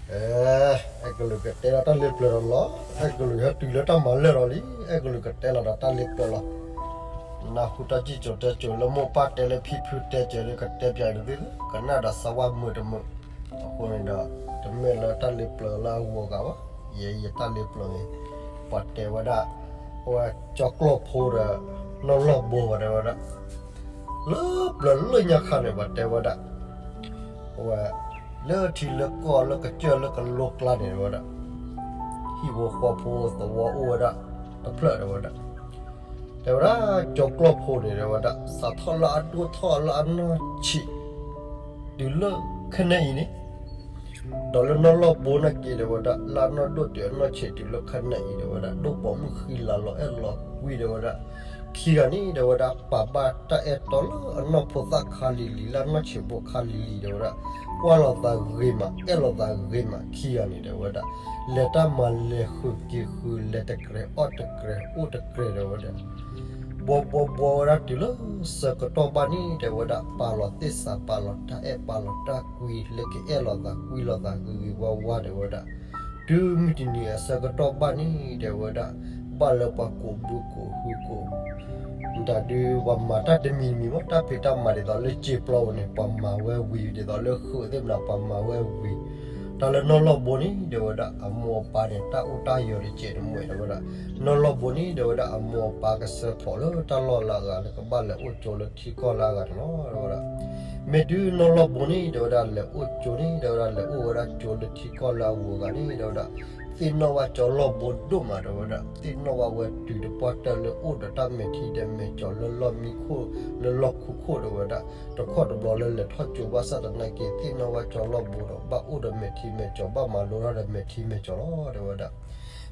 အဲ, အဲကလုာ်ကတဲလီၤတၢ်လ့ပျၢၤဒီးလီၤ, အဲကလုာ်ဟဲတုၤလၢတၢ်မၤလၢာ်ဒီးလံ, အဲကလုာ်ကတဲလီၤဒီးတၢ်လ့ပျၢၤလီၤ. နၢ်ဟူတၢ်စံၣ်စိၤတဲစိၤလၢမိၢ်ပၢ်တဲလၢဖံဖုတဲစၢၤလၢကတဲပၠးအံၤတသ့, ကနၣ်ဒီးစၢ်ဝါမုာ်တမုာ်, အဃိန့ၣ်ဒီး တမ့ၢ်လၢတၢ်လ့ပျၢၤလၢအဂီၢ်ဂၤဘၣ်, ယဲယတၢ်လ့ပျၢၤန့ၣ်, ပှၤတဲဝဲဒၣ်, အဝဲကၠီကျီၢ်ဖိဒီး နီၢ်လီၢ်ဘိတဲဝဲဒၣ် လၢပျၢၤလၢညါခါန့ၣ် ပှၤတဲဝဲဒၣ်, အဝဲ, လၢထံလၢကီၢ်လၢကစၢၢ်လၢကလိကျါန့ၣ်တဲဝဲဒၣ်, ဟံၣ်ဖိဃီဖိသဝီအိၣ်ဝဲဒၣ်တဖျၢၣ်တဲဝဲဒၣ်, တဲဝဲဒၣ်ကၠီကျီၢ်ဖိန့ၣ်တဲဝဲဒၣ် စးထီၣ်လၢအဒိၣ်ထီၣ်လၢအနီၢ်ဆံး, တုၤလၢခဲနံၣ်အံၤန့ၣ် ဒီးလၢနီၢ်လီၢ်ဘိနာ်က့ၤတဲဝဲဒၣ် လၢအနီၢ်ဒိၣ်တုၤအနီၢ်ဆံးတုၤလၢခဲနံၣ်အံၤတဲဝဲဒၣ် ဒိၣ်ပိာ်မုၣ်ဃံလၤလီၤအဲၣ်လီၤကွံတဲဝဲဒၣ်, ခံဂၤန့ၣ်တဲဝဲဒၣ် ပာ်ဘၣ်တၢ်အဲၣ်တီလၢအနီၢ်ဖိသၣ်ခါလံၤလံၤ လၢအနီၢ်ဆံးဖိခါလံၤလံၤတဲဝဲဒၣ်, ကွၢ်လိာ်သးဂ့ၤမး အဲၣ်လိာ်သးဂ့ၤမး ခံဂၤန့ၣ်တဲဝဲဒၣ်, လဲၤတၢ်မၤလဲၤဃုာ်က့ၤဃုာ် လဲၤတကြဲးအီၣ်တကြဲးအိၣ်တကြဲးတဲဝဲဒၣ် ဘှီဘှီဘှီဝဲဒၣ်တုၤလၢဆၢကတီၢ်ဘၣ်န့ၣ်တဲဝဲဒၣ် ပာ်လီၤသ့ၣ်စး ပာ်လီၤတၢ်အဲၣ် ပာ်လီၤတၢ်ကွံ လၢကအဲၣ်လိာ်သးကွံလိာ်သးဂ့ၤဂ့ၤဝါဝါတဲဝဲဒၣ်, တုၤမုၢ်တနံၤအဆၢကတီၢ်ဘၣ်န့ၣ်တဲဝဲဒၣ်, ဘၣ်လၢပှၤကိးဘုကိးဟုကိး မတၤဒုး ပှၤမၤတၢ်တမံၤမံၤမး တၢ်ဖံးတၢ်မၤဒ်သိးလၢစ့ပျီပူၤန့ၣ် ပှၤမၤဝဲဝံၤ ဒ်သိးလၢဃုာ်သ့ၣ်မနၤ ပှၤမၤဝဲဝံၤ, တၢ်လၢနီၢ်လီၢ်ဘိန့ၣ်တဲဝဲဒၣ် အမိၢ်အပၢ်န့ၣ် တၢ်အိၣ်တၢ်ယၢၤတစဲးတမှဲးတဲဝဲဒၣ်, နီၢ်လီၢ်ဘိန့ၣ်တဲဝဲဒၣ် အမိၢ်အပၢ်ကစၢၢ်ဖီၣ်လၢတၢ်လီၢ်လၢအဂၤ လၢကဘၣ်လဲၤအိၣ်ကၠိလၢထံကီၢ်လၢအဂၤန့ၣ်လီၤတဲဝဲဒၣ်, မ့ၢ်တုၤနီၢ်လီၢ်ဘိန့ၣ်တဲဝဲဒၣ် လဲၤအိၣ်ကၠိန့ၣ်တဲဝဲဒၣ် လဲၤအိၣ်ဝဲဒၣ်ကၠိလၢထံကီၢ်လၢအဂၤန့ၣ်တဲဝဲဒၣ်, သ့ၣ်နီၣ်ဘၣ်ကၠီလီၢ်ဘိဒိၣ်မးတဲဝဲဒၣ် သ့ၣ်နီၣ်ဘၣ်ဝဲတုၤတပှၢ်တၢၢ်လၢအိၣ်ဒီးတၢ်မဲာ်ထံဒီးမဲာ်ကၠီၤလၢလီၢ်မံခိၣ် လၢလီၢ်ခူခိၣ်တဲဝဲဒၣ်, တခီတဘျီလၢလဲၤထီၣ်ကၠိဘၣ်ဆၣ်သနာ်က့ သ့ၣ်နီၣ်ဘၣ်ကၠီလီၢ်ဘိဒီး ဘၣ်အိၣ်ဒီးမဲာ်ထံမဲာ်ကၠီၤ ဘၣ်မၤလိထီၣ်ဒီးမဲာ်ထံမဲာ်ကၠီၤလီၤတဲဝဲဒၣ်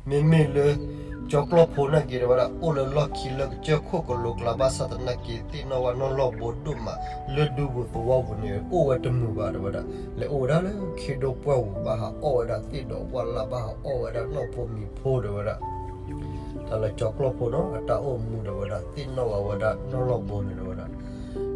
မ့မ့ၢ်လၢ ကၠီကျီၢ်ဖိနာ်က့ၤတဲဝဲဒၣ် အိၣ်လၢလီၢ်ခံလၢကစၢၢ်ခိၣ်ကလိကျါဘၣ်ဆၣ်သနာ်က့ သ့ၣ်နီၣ်ဘၣ်နီၢ်လီၢ်ဘိဒိၣ်မး လၢဒူပူၤသဝီပူၤန့ၣ် အိၣ်ဝဲတမုာ်ဘၣ်တဲဝဲဒၣ်, လဲၤအိၣ်ဝဲဒၣ်လၢခ့ဒိပှၢ်ပူၤ ဘၣ်ဟးအီၣ်ဝဲဒၣ်သ့ၣ်ဒီးဝၣ်လၢ် ဘၣ်ဟးအီၣ်ဝဲဒၣ်နီၢ်ဖိမံၤဖိတဲဝဲဒၣ် တၢ်လၢကၠီကျီၢ်ဖိနီၤ အတၢ်အိၣ်မူတဲဝဲဒၣ် သ့ၣ်နီၣ်ဘၣ်ဝဲဒၣ်နီၢ်လီၢ်ဘိန့ၣ်တဲဝဲဒၣ်,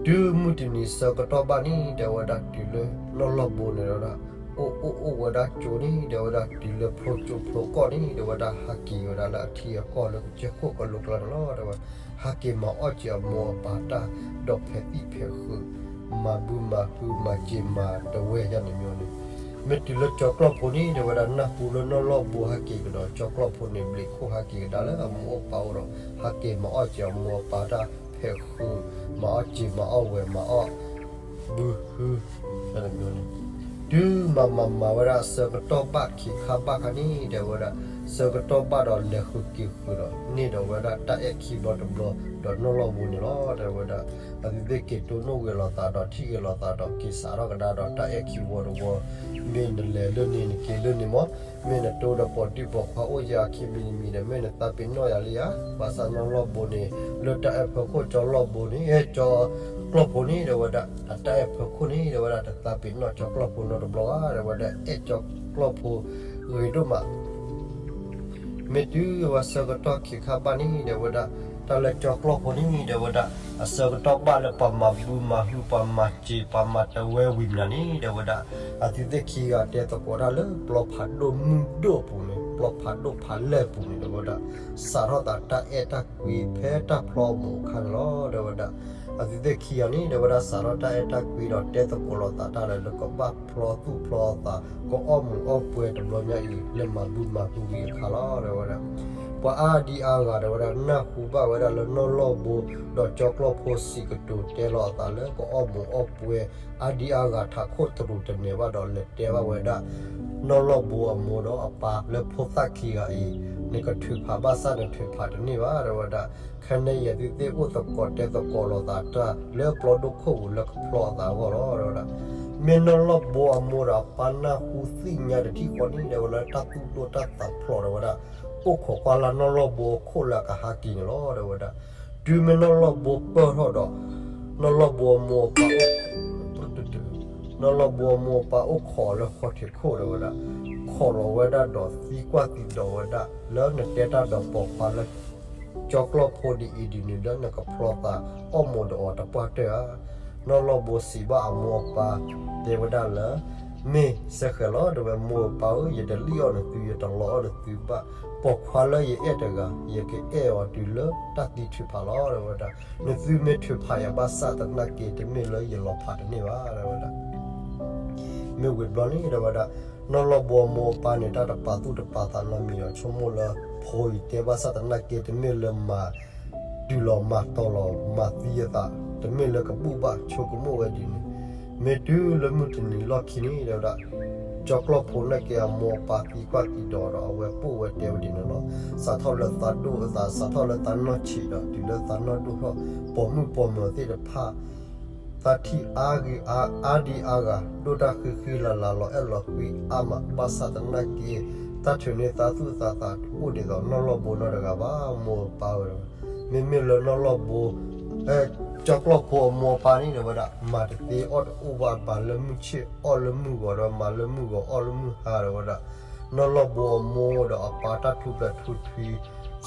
တုၤမုၢ်တနံၤဆၢကတီၢ်ဘၣ်န့ၣ် တဲဝဲဒၣ်တုၤလၢနီၢ်လီၢ်ဘိန့ၣ်တဲဝဲဒၣ်, အိၣ်အိၣ်အိၣ်ဝဲဒၣ်ကၠိန့ၣ် တဲဝဲဒၣ်တုၤလၢဖျိကၠိဖျိကီၢ်န့ၣ် တဲဝဲဒၣ် ဟးက့ၤဝဲဒၣ်လၢအထံအကီၢ်လၢကစၢၢ်ခိၣ်ကလိကျါန့ၣ်လီၤ တဲဝဲ, ဟးက့ၤမၤအီၣ်စၢၤအမိၢ်အပၢ်တၢ် ဒီးဖဲးသံၣ်ဖဲးဃုာ် မၤဘုမၤဟုမၤစ့ၤမၤတဝဲယါန့ၣ်မ့ၢ်န့ၣ်, မ့ၢ်တုၤလၢကၠီကျီၢ်ဖိန့ၣ် တဲဝဲဒၣ် နၢ်ဟူလၢနီၢ်လီၢ်ဘိဟဲက့ၤကဒီး ကၠီကျီၢ်ဖိန့ၣ် ဘျံးခိၣ်ဟးက့ၤကဒါလၢအမိၢ်အပၢ်အိၣ်ဒီး ဟးက့ၤမၤအီၣ်စၢၤအမိၢ်အပၢ်တၢ် ဖဲးဃုာ် မၤအီၣ်စ့ၤမၤအီၣ်ဝဲၤ မၤအီၣ် ဘုဟု န့ၣ်မ့ၢ်န့ၣ်, တုၤမၤမၤမၤဝဲဒၣ်ဆၢကတီၢ်ဘၣ်ခံခါဘၣ်ခါန့ၣ် တဲဝဲဒၣ်, ဆၢကတီၢ်ဘၣ်ဒီးလဲၤဃုာ်က့ၤဃုာ်ဒီး န့ၢ်ဒီးဝဲဒၣ်တၢ်အဲၣ်ခံဘျီတဘျီ ဒီးနီၢ်လီၢ်ဘိန့ၣ်လီၤ တဲဝဲဒၣ်, အသုသ့ၣ်က့ၤတိၢ်နီၣ်ဂ့ၤလိာ်သးဒီးထံၣ်ဂ့ၤလိာ်သးဒီးက့ၤစးထီၣ်ကဒါဒီးတၢ်အဲၣ်ခံဝီတဝီ, မ့ၢ်နလဲၤလၢန့ၣ်နက့ၤလၢန့ၣ်မး, မ့ၢ်နတိဒီးပိာ်တံၢ်ပိာ်ခွါအိၣ်ယၤခံမံၤတမံၤဒီး မ့ၢ်နသးပ့ၤနီၣ်ယၤလၢယၤ, ဘၣ်ဆၣ်နီၢ်လီၢ်ဘိန့ၣ် လၢတၢ်အဲၣ်ဖီခိၣ်ကၠီလီၢ်ဘိန့ၣ် ကၠီကျီၢ်ဖိန့ၣ် တဲဝဲဒၣ်, အတၢ်အဲၣ်ဖီခိၣ်န့ၣ် တဲဝဲဒၣ် တသးပ့ၤနီၣ်ကၠီကျီၢ်ဖိနီတဘျီဘၣ် တဲဝဲဒၣ် အဲၣ်ကၠီကျီၢ်ဖိဂ့ၤဒိၣ်မး မ့ၢ်တုၤဝဲဆၢကတီၢ်ခံခါဘၣ်န့ၣ် တဲဝဲဒၣ်, တၢ်လၢကၠီကျီၢ်ဖိန့ၣ် တဲဝဲဒၣ်, အဆၢကတီၢ်ဘၣ်လၢပှၤမၤဘုမၤဟု ပှၤမၤစ့ၤ ပှၤမၤတဝဲဝံၤမနုၤန့ၣ် တဲဝဲဒၣ်, အသုသ့ၣ်ခံဂၤတဲသကိးတၢ်လၢပျီဖးဒိၣ်မုၢ်ဒိၣ်အပူၤန့ၣ် ပျီဖးဒိၣ်ဖးလဲၢ်အပူၤန့ၣ် တဲဝဲဒၣ်, စးထီၣ်သးတၢ်အဲၣ်တၢ်ကွံဖဲတၢ်ဖျီအမိၢ်အခါန့ၣ်လီၤ တဲဝဲဒၣ်. အသုသ့ၣ်ခံဂၤန့ၣ် တဲဝဲဒၣ် စးထီၣ်တၢ်အဲၣ်တၢ်ကွံဒီးတဲသကိးလိာ်သးတၢ်လၢ လၢကဘၣ်ဖျီသူၣ်ဖျီသး ကအီၣ်မူးအီၣ်ပှဲၤတဘျီညါအံၤ လၢမၤဘုမၤဟုဝံၤအခါလီၤ တဲဝဲဒၣ်. ပှၤအါဒံအါဂၤ တဲဝဲဒၣ် နၢ်ဟူဘၣ်ဝဲဒၣ်လၢနီၢ်လီၢ်ဘိ ဒီးကၠီကျီၢ်ဖိစံးကတိၤတဲလီၤအသးလၢ ကအီၣ်မူးအီၣ်ပှဲၤ အါဒံအါဂၤထးခိၣ်တရူးတနဲၣ်ဘၣ်ဒီး လဲၤတဲဘၣ်ဝဲဒၣ် နီၢ်လီၢ်ဘိအမိၢ်ဒီးအပၢ်လၢဖိသၣ်ခံဂၤအံၤ, နကထုးဖးဘၣ်ဆၣ် နထုးဖးတန့ၢ်ဘၣ် တဲဝဲဒၣ်. ခဲန့ၣ်အံၤ အသုသ့ၣ်အိၣ်သကိးတဲသကိးလိာ်သးတၢ်လၢပျီဒိၣ်ခိၣ်ပူၤလၢကဖျီအသးအဂီၢ်လီၤ တဲဝဲဒၣ်. မ့ၢ်နီၢ်လီၢ်ဘိအမိၢ်ဒီးအပၢ်နၢ်ဟူသ့ၣ်ညါတထံၣ်ဃီန့ၣ် တဲဝဲဒၣ် တၢ်သူၣ်ဒိၣ်တၢ်သးဖျိး တဲဝဲဒၣ်, အိၣ်ခိးကွၢ်လၢ်နီၢ်လီၢ်ဘိအခိၣ်လၢအကဟးက့ၤန့ၣ်လီၤ တဲဝဲဒၣ်. တုၤမ့ၢ်နီၢ်လီၢ်ဘိပၢၢ်ထီၣ်ဒီး နီၢ်လီၢ်ဘိအမိၢ်အပၢ် နီၢ်လီၢ်ဘိအမိၢ်အပၢ်အိၣ်ခိးလၢဃီထံးခိၣ် တဲဝဲဒၣ်, ခိးလီၤဝဲဒၣ်ဒီးသံကွၢ်သံဒိးဝဲဒၣ် လၢနတဲတၢ်ဒီးပိာ်ခွါလၢ ကၠီကျီၢ်ဖိဒ်အံၤဒ်နုၤ လၢနကဖျီသးအီၣ်မူးဒီးအီၤတပှၢ်တၢၢ်ဧါ. နီၢ်လီၢ်ဘိစံးဘၣ်အမိၢ်အပၢ် တဲဝဲဒၣ်လၢ မ့ၢ်စဲဃဲၤလီၤ တဲဝဲ, မိၢ်ပၢ်ဧၢ, ယတလံၣ်အီၣ်နသု ယတလီအီၣ်နသုဘၣ်. ပိာ်ခွါလၢယအဲၣ်တဂၤ ယကအဲၣ်အီၤတုၤလၢတၢ်သံထုးဖးလီၤ တဲဝဲဒၣ်. နသုမ့ၢ်ထုးဖးယၤဘၣ်ဆၣ်သနာ်က့ တမ့ၢ်လၢယလီၤဖးတန့ၢ်ဘၣ် တဲဝဲဒၣ်. မ့ၢ်ဝံၤတဘျီန့ၣ် တဲဝဲဒၣ်, နီၢ်လီၢ်ဘိအမိၢ်အပၢ်န့ၣ် တၢ်တပာ်သူၣ်တပာ်သးနီတမံၤဒီး ဆိကမိၣ်လၢ ဖိအံၤတဲဘၣ်ဆၣ်သနာ်က့ တမ့ၢ်လၢမၤ တုၤလီၤမၤတီၤလီၤမၤသံအသး, တမ့ၢ်လၢကဘူၣ်ဘၣ်ဆိကမိၣ်ဝဲဒ်န့ၣ်. မ့ၢ်တုၤလၢမုၢ်တနံၤလီၢ်ခံန့ၣ် တဲဝဲဒၣ်, ကၠီကျီၢ်ဖိနာ်က့အမိၢ်အပၢ်သံကွၢ်သံဒိးဒီး အဝဲပိာ်ဝဲတဲဝဲဒ်န့ၣ်လီၤ. စးထီၣ်လၢသးဒိၣ်အသး, စးထီၣ်လၢသးနီၢ်ဆံးဒီး တုၤလၢသးနီၢ်ဒိၣ်ထီၣ်, ပိာ်မုၣ်ပိာ်မၢၤသ့ၣ်တဖၣ် သးထံၣ်အါဂ့ၤအါ, အါဒံအါဂၤ, ဒိၣ်တၢ်ဃံဃံလၤလၤ လီၤအဲၣ်လီၤကွံအါမး, ဘၣ်ဆၣ်သနာ်က့ တၢ်ထုးန့ၢ်သးသူၣ်သးသးတအိၣ်ဒ်သိးနီၢ်လီၢ်ဘိနီတဂၤဘၣ် မိၢ်ပၢ်ဝဲ. မ့မ့ၢ်လၢနီၢ်လီၢ်ဘိ ကၠီကျီၢ်ဖိအမိၢ်အပၢ်န့ၣ် တဲဝဲဒၣ်, မၤတသ့အီၣ်တအိၣ်ဘၣ်, မၤလၢမုၢ်ဆ့ၣ်အီၣ်လၢမုၢ်ဂီၤဒီး မၤလၢမုၢ်ဂီၤအီၣ်လၢမုၢ်ဟါ တဲဝဲဒၣ်. နီၢ်လီၢ်ဘိအမိၢ်ဒီးအပၢ်တၢ်ထူးပှဲၤထူးထွံ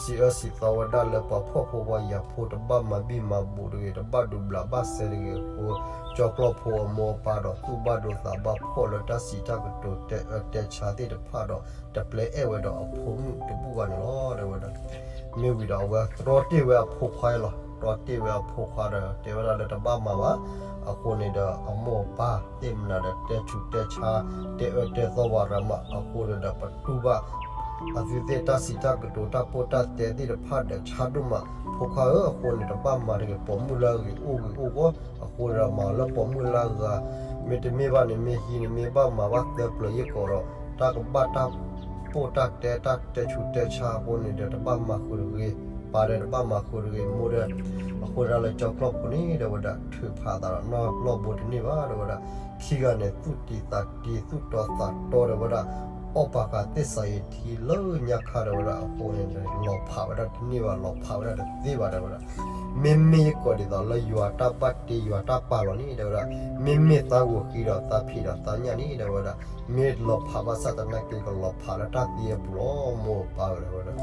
စံးအၢစံးသီဝဲဒၣ်လၢ ပှၤဖှီၣ်ဖိပှၤယာ်ဖိ တဘၣ်မၤဘံၣ်မၤဘူးတဂ့ၤ, တဘၣ်ဒုးဘျးဘၣ်စဲတဂ့ၤအဃိ, ကၠီကျီၢ်ဖိအမိၢ်အပၢ်ဒီး သူၣ်ဘၣ်ဒိသးဘၣ်ဖှီၣ်လၢတၢ်စံးတၢ်ကတိၤတဲအၢတဲဆါသ့ၣ်တဖၣ်ဒီး တပျဲအဲၣ်ဝဲဒီးအဖိမုၣ်တဘူၣ်ဘၣ်န့ၣ်လီၤ တဲဝဲဒၣ်. မ့ၢ်ဝံၤဒီးအဝဲတြီတ့ၢ်ဝဲအဖိခွါအံၤလီၤ. တြီတ့ၢ်ဝဲအဖိခွါဒီး တဲဝဲဒၣ်လၢတဘၣ်မၤဘၣ်. အဃိန့ၣ်ဒီး အမိၢ်အပၢ်သ့ၣ်မနုၤဒီး တဲဆူးတဲဆါ တဲအၢတဲသီဝဲရၤမး. အဃိန့ၣ်ဒီး ပတူၢ်ဘၣ် အသုသ့ၣ်တၢ်စံးတၢ်ကတိၤ တၢ်ပိၢ်တၢ်တဲသ့ၣ်တဖၣ်ဒီး ဆါဒိၣ်မး, ဖိခွါဧၢ, အဃိန့ၣ် တဘၣ်မၤတဂ့ၤ, ပိာ်မုၣ်လၢအဂ့ၤအိၣ်ဂ့ၤအိၣ်ဂီၢ်, အဃိဒီးမၤလၢပိာ်မုၣ်လၢအဂၤ, မ့တမ့ၢ်ဘၣ်န့ၣ် မ့ၢ်ဟံးန့ၣ် မ့ၢ်ဘၣ်မၤဘၣ်သၢပျၢၤယ့ၢ်ကီးဒီး တၢ်ကဘၣ်တၢ်ပိၢ်တၢ်တဲ တၢ်တဲဆူးတဲဆါအဃိန့ၣ်ဒီး တဘၣ်မၤဃုာ်တဂ့ၤ, ပၢ်ဒီးတဘၣ်မၤဃုာ်တဂ့ၤ, မိၢ်ဒီး, အဃိဒၣ်လၢကၠီကျီၢ်ဖိန့ၣ် တဲဝဲဒၣ် ထုးဖးအသးဒီးနီၢ်လီၢ်ဘိတန့ၢ်ဘၣ် တဲဝဲဒၣ်. ခံဂၤန့ၣ် သူၣ်တံၤသးတံၤ သူၣ်တီသးတီ တဲဝဲဒၣ်, အီၣ်ပာ်ဃာ်သ့ၣ်စးယံးထံလၢညါခါ တဲဝဲဒၣ်. အဃိန့ၣ် လီၤဖးဝဲဒၣ်တန့ၢ်ဘၣ်, လီၤဖးဝဲဒၣ်တသ့ဘၣ် တဲဝဲဒၣ်. မ့မ့ၢ်ယကိးဒ်သိးလၢယွၤတၢ်ဘၣ်တ့ ယွၤတၢ်ပာ်လီၤန့ၣ် တဲဝဲဒၣ်, မ့မ့ၢ်သးဂိၤဃံဒီးသးဖံးဒီးသးညၣ်န့ၣ် တဲဝဲဒၣ်, မ့ၢ်လီၤဖးဘၣ်ဆၣ်သနာ်က့ ကလီၤဖးလၢတၢ်သံအပူၤလီၤ မိၢ်ပၢ်ဧၢ တဲဝဲဒၣ်.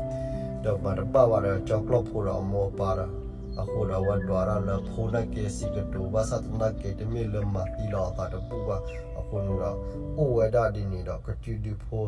ဒီးမၤတဘၣ်ဘၣ်ဒီး ကၠီကျီၢ်ဖိဒီးအမိၢ်အပၢ်ဒီး, အဃိဒီးအဝဲဒွးဒၣ်လၢဖိနာ်က့စံးကတိၤဘၣ်ဆၣ်သနာ်က့ တမ့ၢ်လၢမၤသံလီၤအသးတဘူၣ်ဘၣ်. အဃိန့ၣ်ဒီး အိၣ်ဝဲဒၣ်ဒ်န့ၣ်ဒီး ကစုဒုဖိ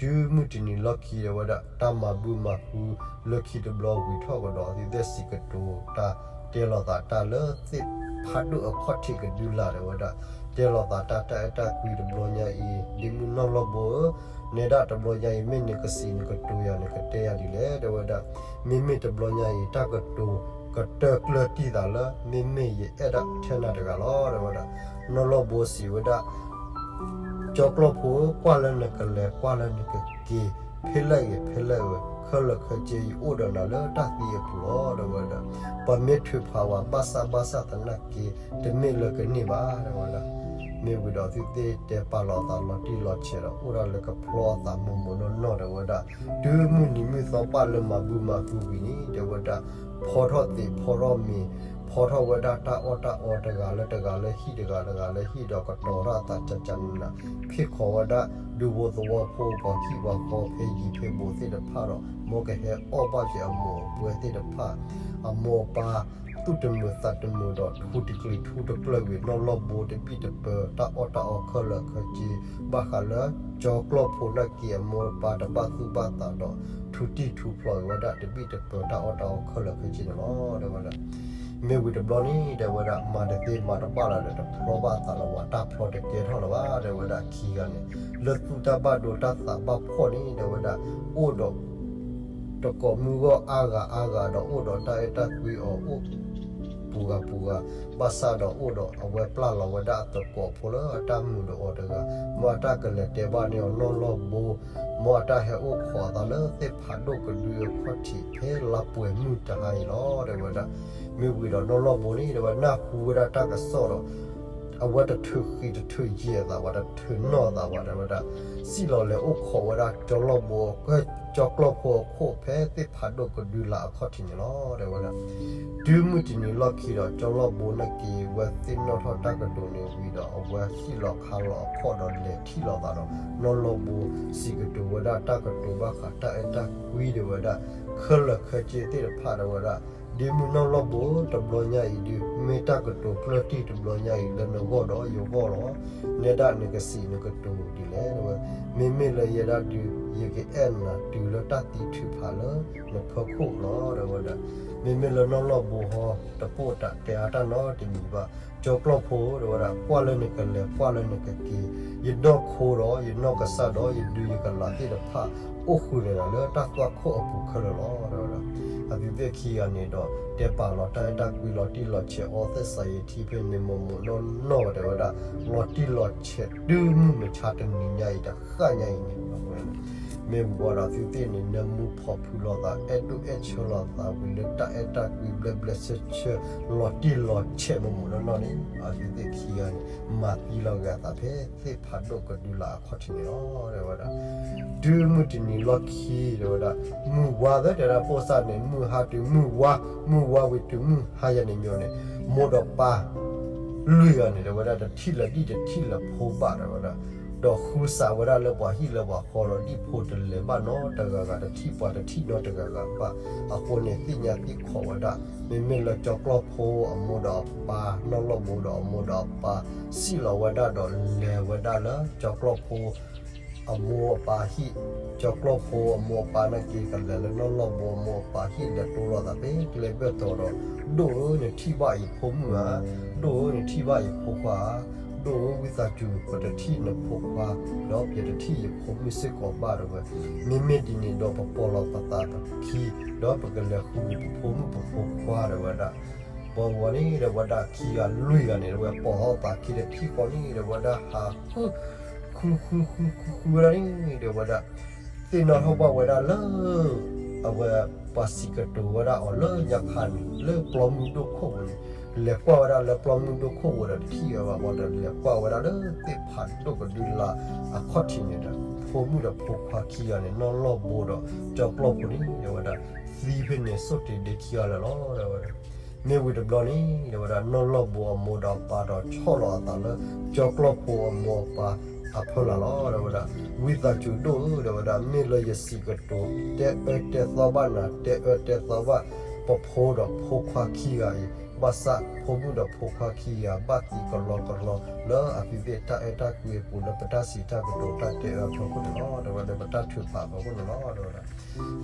တုၤမုၢ်တနံၤလီၢ်ခံ တဲဝဲဒၣ်, တၢ်မၤဘုမၤဟုလၢခံတဘျီဝံၤထီၣ်ကဒီး သုသ့ၣ်စံးကတိၤတၢ်တဲလီၤသးတၢ်လၢသ့ၣ်ဖးဒိၣ်အခီၣ်ထံးကဒုလာ် တဲဝဲဒၣ်, တဲလီၤသးတၢ် တၢ်အဲၣ်တၢ်ကွံတဘျီညါအံၤ, ဒ့မုၣ်နီၢ်လီၢ်ဘိဧၢ, နဲဒၣ်တဘျီညါအံၤ မ့ၢ်နကစံးနကတိၤယၤ နကတဲယၤဒ်လဲၣ် တဲဝဲဒၣ်. မ့မ့ၢ်တဘျီညါအံၤ တၢ်ကတိၤကတၢၢ်ကျၢၢ်တံၢ်သးလၢ မ့မ့ၢ်ယအဲၣ်ဒၣ်ထဲနၤတဂၤလီၤ တဲဝဲဒၣ်. နီၢ်လီၢ်ဘိစံးဝဲဒၣ် ကၠီကျီၢ်ဖိဧၢ, ကွၢ်လၢနကလဲၤ ကွၢ်လၢနကက့ၤ, ဖဲလဲၣ်ဂ့ၤ ဖဲလဲၣ်ဂ့ၤ, ခဲလၢာ်ခဲဆ့ ယအိၣ်ဒီးနၤလၢတၢ်သံအပူၤလီၤ တဲဝဲဒၣ်. ပမ့ၢ်ထုးဖးဝဲ ဘၣ်ဆၣ်ဘၣ်ဆၣ်သနာ်က့ တမ့ၢ်လၢကန့ၢ်ဘၣ် တဲဝဲဒၣ်. မ့ၢ်ဝံၤဒီးသုသ့ၣ်တဲပာ်လီၤအသးလီၤတံၢ်လီၤဆဲးဒီး အိၣ်ဒၣ်လၢကဖျီအသးမိၢ်မိၢ်နီၢ်နီၢ် တဲဝဲဒၣ်. တုၤမုၢ်နံၤမုၢ်သီဘၣ်လၢမၤဘုမၤဟုဝံၤန့ၣ် တဲဝဲဒၣ်, ဖီထီၣ်သံးဖီထီၣ်မ့ၤ, ဖီထီၣ်ဝဲဒၣ်တၢ်အီၣ်တၢ်အီ တဂၤလၢတဂၤလၢဟံၣ် တဂၤတဂၤလၢဟံၣ်ဒီး ကတီၤထီၣ်အသးကကနး, ဖ့ၣ်ခီဝဲဒၣ် ဒူဖိသဝီဖိ ပှၤဟံၣ်ပှၤဃီ ဖဲယံၤဖဲဘူးသ့ၣ်တဖၣ်ဒီး မ်ကဟဲအီၣ်ဘၣ်က့ၤအမိၢ်အပၢ်သ့ၣ်တဖၣ်, အမိၢ်အပၢ် သူၣ်တမုာ်သးတမုာ်ဒီး ထူတကျံၤထူတကျၢၢ်ဝံၤ နီၢ်လီၢ်ဘိတဘံၣ်တပၢၤ တၢ်အီၣ်တၢ်အီခဲလၢာ်ခဲဆ့ ဘၣ်ဃးလၢ ကၠီကျီၢ်ဖိနာ်က့အမိၢ်အပၢ်တဘၣ်သူၣ်ဘၣ်သးဒီး ထူတံၢ်ထူဖျိးက့ၤဝဲဒၣ် တဘံၣ်တပၢၤတၢ်အီၣ်တၢ်အီခဲလၢာ်ခဲဆ့န့ၣ်လီၤ တဲဝဲဒၣ်. မ့ၢ်ဝံၤတဘျီန့ၣ် တဲဝဲဒၣ် မၤတသ့မၤတဘၣ်လၢၤဒီး တဖျီဘၣ်အသးလၢၤဘၣ် တၢ်ဖျီတကဲထီၣ်လၢၤဘၣ် တဲဝဲဒၣ် ခံဂၤန့ၣ် လၢသူၣ်တၢ်ဘၣ်ဒိတၢ်သးဘၣ်ဖှီၣ်န့ၣ် တဲဝဲဒၣ် အိၣ်ဒီး တကိးမုၢ်ဂီၢ်အါဂၤအါဂၤဒီး အိၣ်ဒီးတၢ်အဲၣ်တၢ်ကွံအီၤ အိၣ်ပူၤဂၤပူၤဂၤ, ဘၣ်ဆၣ်ဒီးအိၣ်ဒီးအဝဲပျၢ်လီၤဝဲဒၣ်အသကိးဖိလၢအတၢ်မုာ်ဒီးအီၤတဂၤ, မ်အတၢ်ကလဲၤတဲဘၣ်န့ၢ်အီၤနီၢ်လီၢ်ဘိ, မ်အတၢ်ဟဲအိၣ်ခိးအသးလၢသ့ၣ်ဖးဒိၣ်ကဒုအခီၣ်ထံး ဖဲလါပှဲၤမုၢ်တဟါအံၤလီၤ တဲဝဲဒၣ်. မ့ၢ်ဝံၤဒီးနီၢ်လီၢ်ဘိန့ၣ် တဲဝဲနၢ်ဟူဝဲဒၣ်တၢ်ကစီၣ်ဒီး အဝဲတထုးဃံတထုးယံာ်အသးဘၣ် တထုးနီၢ်အသးဘၣ် တဲဝဲဒၣ်, စံၣ်လီၤလဲၤအိၣ်ခိးဝဲဒၣ်ကၠီလီၢ်ဘိ, ကၠီကျီၢ်ဖိအခိၣ်ဖဲသ့ၣ်ဖးဒိၣ်ကဒုလာ်အခီၣ်ထံးန့ၣ်လီၤ တဲဝဲဒၣ်. တုၤမုၢ်တနံၤလီၢ်ခံဒီး ကၠီလီၢ်ဘိနာ်က့ ဝဲသ့ၣ်နီၣ်ထီၣ်တၢ်ကတိၤန့ၣ်ဝံၤဒီး အဝဲဟံၣ်လီၤခါလီၤအခီၣ်ဒီးလဲၤထံၣ်လိာ်သးဒီး နီၢ်လီၢ်ဘိ စံးကတိၤဝဲဒၣ်တၢ်ကတိၤဘၣ်ဃးတၢ်အဲၣ်တၢ်ကွံ တဲဝဲဒၣ်, ခဲလၢာ်ခဲဆ့သ့ၣ်တဖၣ် တဲဝဲဒၣ် ဒ့မုၣ်နီၢ်လီၢ်ဘိ တဘျီညါအံၤဒုး မ့ၢ်တၢ်ကတိၤကျၢၢ်တံၢ်တဘျီညါအံၤလၢနဂီၢ်ဒီးယဂီၢ်လီၤ. နဲဒၣ်နကစံးနကတိၤဒ်လဲၣ်ဝဲ, မ့မ့ၢ်လၢယဲဒၣ်ဒုး ယကအဲၣ်နၤတုၤလၢတၢ်သံထုးဖးလၢနဖၢခိၣ်လီၤ တဲဝဲဒၣ်. မ့မ့ၢ်လၢနီၢ်လီၢ်ဘိဟီ တပိာ်တၢ်တဲအါတၢ်နီတမံၤဘၣ်. ကၠီကျီၢ်ဖိတဲဝဲဒၣ် ကွၢ်လၢနကလဲၤ ကွၢ်လၢနကက့ၤ, ယနီၢ်ခိဒီး ယနီၢ်ကစၢ်ဒီး ယဒုးယကလၤသ့ၣ်တဖၣ် အိၣ်ဃုာ်န့ၣ်ဒီး လၢတၢ်သွၣ်ခိၣ်အပူၤခဲလၢာ်လီၤ တဲဝဲဒၣ်. အသုသ့ၣ်ခံဂၤန့ၣ်ဒီး တဲပာ်လီၤတၢ်အဲၣ်တၢ်ကွံလီၤတံၢ်လီၤဆဲးအီသ့ၣ်စးယံၤထံဖဲန့ၣ် မိၢ်မိၢ်နီၢ်နီၢ်တဲဝဲဒၣ် လီၤတံၢ်လီၤဆဲးတုၤမုၢ်မဆါတနံၤညါအံၤတဃၣ်ညါအံၤန့ၣ် မ့ၢ်ဝံၤဘၣ်ဒီးသုသ့ၣ်န့ၣ် နၢမူဖီၣ်ဖုးလိာ်သး အဲၣ်ဒိၣ်အဲၣ်ဆၢလိာ်သးဝံၤလၢတၢ်အဲၣ်တၢ်ကွံဘျဲဘျဲဆၢဆၢ လီၤတံၢ်လီၤဆဲးမိၢ်မိၢ်နီၢ်နီၢ်န့ၣ် အသုသ့ၣ်ခံဂၤန့ၣ် မၤသံလီၤဂာ်သးဖဲသ့ၣ်ဖးဒိၣ်ကဒုလာ်အခီၣ်ထံးန့ၣ်လီၤ တဲဝဲဒၣ်. တုၤမုၢ်တနံၤလီၢ်ခံ တဲဝဲဒၣ် မုၢ်ဝါသၢတဲဒၣ် ပိၢ်စၢ်န့ၣ် မုၢ်ဟါတုၤမုၢ်ဝါ မုၢ်ဝါဝံၤတုၤမုၢ်ဟါယၤန့ၣ်မ့ၢ်န့ၣ် မိၢ်ဒီးပၢ် လွံၢ်ဂၤန့ၣ် တဲဝဲဒၣ် တထံၣ်လၢၤဒံၣ်တထံၣ်လၢၤဖိဘၣ် တဲဝဲဒၣ်. ဒီးဃုစးဝဲဒၣ်လၢပှၤဟံၣ်လၢပှၤဃီဒီး ဒံၣ်ဖိတလဲၤဘၣ်နီတဂၤဂၤ တထံၣ်ပှၤတထံၣ်နီတဂၤဂၤဘၣ်. အဃိန့ၣ် သ့ၣ်ညါသ့ၣ်ခီးဝဲဒၣ် မ့မ့ၢ်လၢကၠီကျီၢ်ဖိအမိၢ်ဒီးအပၢ် နီၢ်လီၢ်ဘိဒီးအမိၢ်ဒီးအပၢ် စံၣ်လီၤဝဲဒၣ်ဒီးလဲၤဝဲဒၣ်လၢကၠီကျီၢ်ဖိ အမိၢ်အပၢ်ဟံၣ်, ကၠီကျီၢ်ဖိအမိၢ်အပၢ်နာ်က့ ကလဲၤလၢနီၢ်လီၢ်ဘိအမိၢ်အပၢ်ဟံၣ် လဲၤတိလီၤသးဖဲကျဲဘၢၣ်တီၤဒီး ဒိၣ်ဧၢ နထံၣ်ဘၣ်အံၤဖိမုၣ်ဧါ, ဒိၣ်ဧၢ နထံၣ်ဘၣ်အံၤဖိခွါဧါ, ဒိၣ်ဧၢ ဝံသးစူၤ ပတထံၣ်နဖိခွါ ဒီးပတထံၣ်ယဖိမုၣ်စ့ၢ်ကီးဘၣ် တဲဝဲ. မ့မ့ၢ်ဒ်န့ၣ်ဒီး ပပိာ်လီၤပသးပခံ ဒီးပကလဲၤဃုပဖိမုၣ်ပဖိခွါ တဲဝဲဒၣ်. ပှၤဝဲန့ၣ် တဲဝဲဒၣ် ခံဂၤလွံၢ်ဂၤန့ၣ် တဲဝဲပိာ်ထီၣ်သးခံတထံၣ်ဃီန့ၣ် တဲဝဲဒၣ် ဟးဃု ဃုဃုဃုဃုဝဲဒၣ်န့ၣ် တဲဝဲဒၣ် သ့ၣ်နီၣ်ထီၣ်ဘၣ်ဝဲဒၣ်လၢ အဝဲပှၤစံးကတိၤဝဲဒၣ်အီၤလၢညါခါန့ၣ် လၢပျီမုၢ်ဒိၣ်ခိၣ်ပူၤန့ၣ် လဲၤကွၢ်ဝဲဒၣ်လၢပျီမုၢ်ဒိၣ်ခိၣ်ပူၤဒီးတထံၣ်ဝဲဘၣ်ဒီး လဲၤကွၢ်ဝဲဒၣ်လၢသ့ၣ်ဖးဒိၣ်ကဒုလာ်အခီၣ်ထံးန့ၣ်ဒီး ဖိမုၣ်ဒီးဖိခွါခံဂၤန့ၣ် နီၢ်လီၢ်ဘိဒီးကၠီကျီၢ်ဖိန့ၣ် တဲဝဲဒၣ် သံဖဲန့ၣ် ဆိၣ်တ့ၢ်ဒ့ခံဂၤလၢာ်လီၤ တဲဝဲဒၣ်. မ့ၢ်ဝံၤတဘျီန့ၣ် တဲဝဲဒၣ် နီၢ်လီၢ်ဘိအမိၢ်ဒီးအပၢ်ဒီးဆီၣ်လီၤအသးလၢ ကၠီကျီၢ်ဖိအမိၢ်အပၢ်အဖီလာ်လီၤ တဲဝဲဒၣ်. ဝံသးစူၤဒိၣ်ဧၢ တဲဝဲဒၣ် မ့ၢ်လၢယစံးကတိၤ တဲအၢတဲသီဘၣ်နၤ တဲအၢတဲသီဘၣ် ပဖိဒီးဖိခွါခံဂၤအံၤ ဘၣ်ဆၣ်ဖိမုၣ်ဒီးဖိခွါခံဂၤ ဘၣ်သံကလီကလီ လၢအသုသ့ၣ်တၢ်အဲၣ်တၢ်ကွံအပူၤ လၢပတၢ်စံးတၢ်ကတိၤတၢ်တဲအၢအဖီခိၣ်န့ၣ်လီၤ တဲဝဲဒၣ်. ပတၢ်ထုးဖးအဖီခိၣ်န့ၣ်လီၤ တဲဝဲဒၣ်.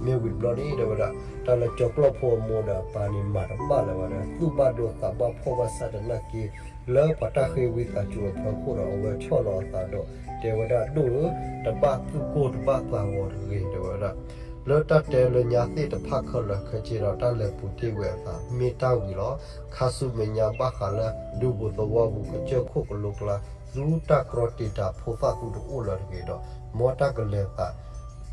မ့ၢ်ဝံၤတဘျီန့ၣ် တဲဝဲဒၣ် တၢ်လၢကၠီကျီၢ်ဖိအမိၢ်ဒီးအပၢ်န့ၣ် မၤတဘၣ်လၢၤဝဲဒၣ် သူၣ်ဘၣ်ဒိသးဘၣ်ဖှီၣ်ဘၣ်ဆၣ်သနာ်က့ လၢပှၤတၢ်ဃ့ဝံသးစူၤအဖီခိၣ်ဒီး အဝဲဆီၣ်လီၤအသးဒီး တဲဝဲဒၣ် ဒိၣ်ဧၢ တဘၣ်သူၣ်ကိၢ်တဘၣ်သးဂီၤတဂ့ၤ တဲဝဲဒၣ်. လၢတၢ်တဲလၢညါသ့ၣ်တဖၣ်ခဲလၢာ်ခဲဆ့ဒီး တၢ်လဲၤပူၤတ့ၢ်ဝဲအသး မ့ၢ်တၢ်ဝံၤလီၤ. ခါဆူမဲာ်ညါဘၣ်ဃးလၢ ဒူပူၤသဝီပူၤ ကစၢၢ်ခိၣ်ကလိကျါ သူတၢ်ကြီတ့ၢ်တၢ်ဖိသၣ်သူတအိၣ်လၢၤတဂ့ၤဒီး မ်တၢ်ကလဲၤသး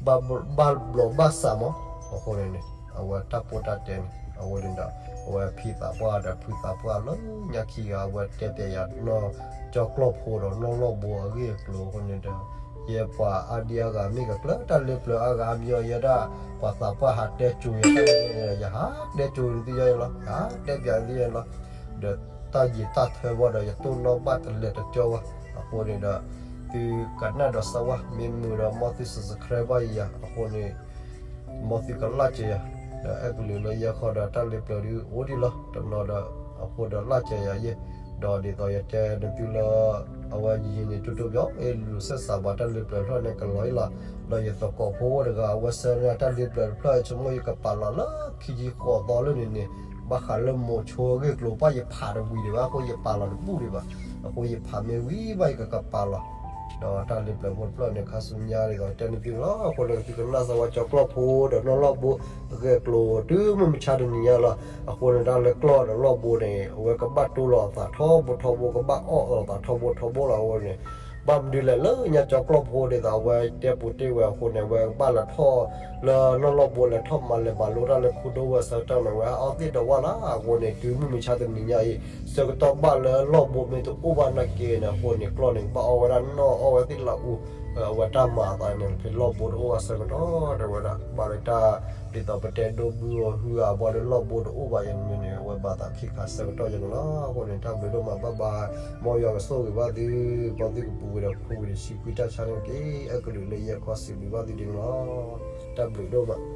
ဘၣ်ဘျီးဘၣ်စးမး အဃိန့ၣ်န့ၣ် အဝဲတၢ်ပိၢ်တၢ်တဲန့ၣ် အဝဲန့ၣ်ဒီး အဝဲဖံသးပှၢ်ဒီးဖုသးပှၢ်လၢညါခံဂၤ အဝဲတဲပျဲယၤနီၢ် ကၠီကျီၢ်ဖိဒီးနီၢ်လီၢ်ဘိအဂ့ၢ်အကျိၤအဃိန့ၣ်ဒီး ယဲပှၤအါဒံအါဂၤမ့ၢ်ကကျၢၢ်တၢ်လၢပျၢၤအါဂၤအါမံၤအီၤ ယဲဒၣ် ပှၤသးပှၢ်ဟးတဲကိၤယၤ ယဟးတဲကိၤနသုယဲလီၤ ယဟးတဲပျဲနသုယဲလီၤ ဒီးတၢ်ယံာ်တၢ်ထၢဘၣ်ဒီး ယတိၢ်နီၣ်ဘၣ်တလဲၤတကၠီဝဲ အဃိန့ၣ်ဒီး သုကနၣ်ဒီးစၢဝါ မ့ၢ်မုာ်ဒီး မ်သု subscribe ဘၣ်ယၤ အဃိန့ၣ် မ်သုကလၢ်က့ၤယၤ ဒီးအဲၣ်ကလုာ်လၢယဲခီဒီး တၢ်လၢပျၢၤဒုးအိၣ်ဒံးလီၤ တနီၤဒီး အဃိဒီးလၢ်က့ၤယၤယဲ ဒီးဒ်သိးယတဲနသုလၢ အဝဲယံာ်န့ၣ် တိတိပျီ အ့ၣ်လူၤဆဲးစးဘၣ်တၢ်လၢပျၢၤတဖျၢၣ်န့ၣ် ကလီၤအံၤလီၤ ဒီးယသကိးဖိအိၣ်တဂၤ အဝဲဆၢန့ၢ်တၢ်လၢပျၢၤတဖျၢၣ် ဆိကမိၣ်ယကပာ်လီၤလၢခံဆံဃိးသီလၢန့ၣ်န့ၣ် ဘၣ်ဃးလၢမိၤဆိအဂ့ၢ်ကျိၤ ပှၢ်ယဖးတဝံၤဒံးဘၣ် အဃိယပာ်လီၤတဘူၣ်ဒံးဘၣ် အဃိယဖးမ့ၢ်ဝံၤဘၣ် ယကကပာ်လီၤ ဒီးတၢ်လၢပျၢၤဖိတဖျၢၣ်န့ၣ် ခါဆူညါဒ်သိးတဲနသုလီၤ အဃိန့ၣ် သုကနၣ်စၢဝါကၠီကျီၢ်ဖိဒီးနီၢ်လီၢ်ဘိ အဂ့ၢ်အကျိၤ တုၤမုၢ်မဆါတနံၤညါလီၤ အဃိန့ၣ် တၢ်လၢကျီၢ်ဒီးလီၢ်ဘိန့ၣ် အဝဲကဘၣ်တိၢ်လီၤအသးထီဘိထီဘိ ကဘၣ်အီၣ်အီၤသးထီဘိထီဘိလီၤ အဃိန့ၣ် ဘၣ်မနုၤလဲၣ် လၢညါကၠီကျီၢ်ဖိဒ်သိးအဝဲတဲပူၤတ့ၢ်ဝဲအဃိန့ၣ် အဝဲကဘၣ်လဲၤထီၣ်လၢနီၢ်လီၢ်ဘိ လဲၤထီၣ်မၤလဲၤမၤလိတၢ်လၢခူဒိၣ်ဝဲဆၢကတီၢ်န့ၣ် အဝဲအီၣ်သ့ၣ်ဒီးဝၣ်လၢ အဃိန့ၣ် တုၤမုၢ်မဆါတနံၤညါအံၤ ဆၢကတီၢ်ဘၣ်လၢလီၢ်ဘိမ့ၢ်တအိၣ်ဘၣ်နာ်က့န့ၣ် အဃိန့ၣ် ကျီၢ်န့ၣ် ကဘၣ်အီၣ်ဝဲဒၣ်နီၢ်အီၣ်ဝဲသ့ၣ်လၢအူ အဝဲတၢ်မၤအသးန့ၣ် ဖဲလီၢ်ဘိတအိၣ်ဘၣ်ဆၢကတီၢ် တဲဝဲဒၣ် ဘၣ်လၢတၢ် ဒ်သိးပတဲဒိဘုအီၤဟုအဘီဒီးလီၢ်ဘိတအိၣ်ဘၣ်ယဲၢ်န့ၣ်န့ၣ် အဝဲဘၣ်သးခံခါဆၢကတီၢ်ယဲၢ်န့ၣ်လီၤ အဃိန့ၣ် တၢ်ဘျုးဒိၣ်မး bye bye မ်ယွၤကဆိၣ်ဂ့ၤဘၣ်သု ဘီသုကပူၤဝံၤဒီးခူဝံၤဒီးဆံခွံတၢ်ဆါန့ၣ်တက့ၢ် အဲၣ်ကလုာ်လၢယဲၢ်ခီစံးဘျုးဘၣ်သုဒ်န့ၣ်လီၤ တၢ်ဘျုးဒိၣ်မး